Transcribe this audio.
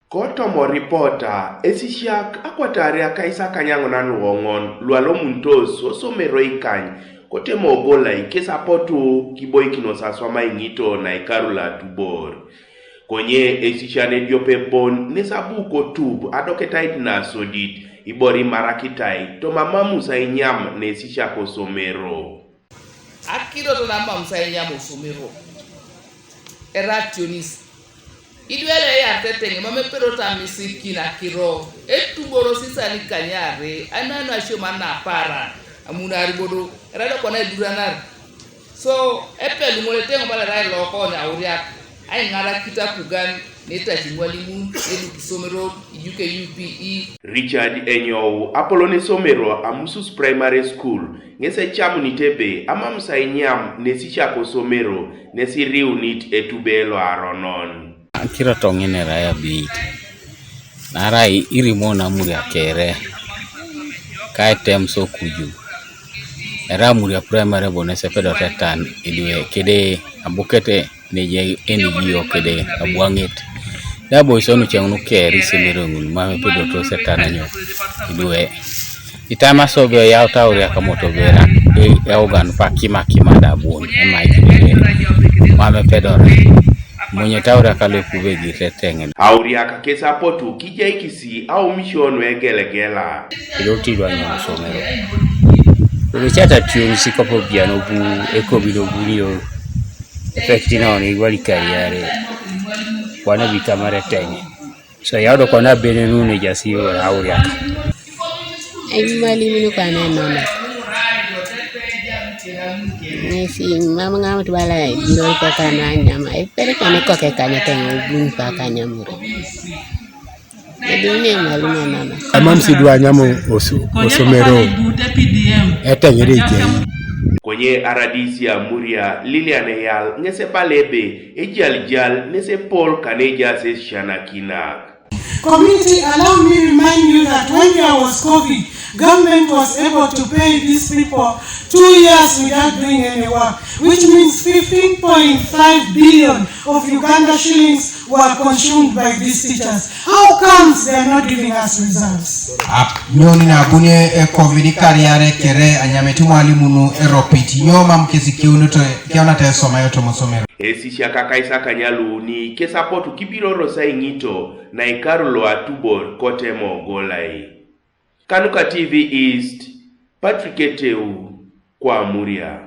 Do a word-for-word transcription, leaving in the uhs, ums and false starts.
Kotomo ripota, esisiak akwatare akais akanyaŋonan woŋon lualomuntos osomero ikany, kotemo ogolai kes apotu kiboikinos aswama iŋito naikaru latubor. Konye esisian ediope bon nes abu kotub adoketait nasodit, ibor imarakitai tomama Musa inyam nesisiak osomero. Akirot na mam sa inyam osomero. Era tionis. Idwele eyar teteŋe, mam epedot amisikin akiro. Etuboro sisani kanyare, ananu asioman napara, amunar bodo, era do kona eduranar. So, epelu ŋol eteŋ bala erai lokon auriak, aiŋarakit apugan, netaci imwalimun, eduk isomero, ijuke U P E. Richard Enyou, apolon esomero Amusus Primary School, ŋes ecamunit ebe amamsa inyam nesisiak osomero nes iriunit etube loaronon. Akirot ŋin erai abeit, naarai irimo namuria kere, kaetem sokuju, erai amuria primary bo nes epedotetan idwe kede abukete neje enijio kede abwaŋet. Nabo isonu ceŋ nuker isomero ŋun mam epedoto setan anyo idwe. Itama sobe oyau tauriak moto bera, e, eugan pa kima kima da bun, emaikini mam epedora. Monye tauriak alo ekubegir teteŋen. Auriak kes apotu kijaikisi aumisio nuegelegela. Idoti dwanyam osomero. Ulucata tiyoŋ sikopo bian obu ekobi lobunio. Efekti naon igwali kariare. Kwana bitamare teŋe. So yaudo kwana bene nune jasi wala auriak. Emalimin kwana enona. Nesi mam ŋamut bala idol kokana nyama. Ipere kane koke kane teŋe bun pakanyamure. Edine mwalimu anana. Amam si dwa nyamo osu, osomero. Eteŋere ijei. Konye R D C Amuria Lilian Eyal ŋes ebala ebe ejaljal nes epol kane ejaas esisianakinak. Community, allow me remind you that when there was COVID, government was able to pay these people two years without doing any work, which means fifteen point five billion of Uganda shillings were consumed by these teachers. How comes they are not giving us results? Ap nyoni na bunye e covid kariare kere anyameti mwalimu nu eropit nyo mam kesi kiunuto kiunata esoma yoto mosomero. Esisiak akais akanyaluuni kesapotu kibirorosa iŋito naikaru loatubor kotema ogolai. Kanuka T V East, Patrick Eteu, kwa Amuria.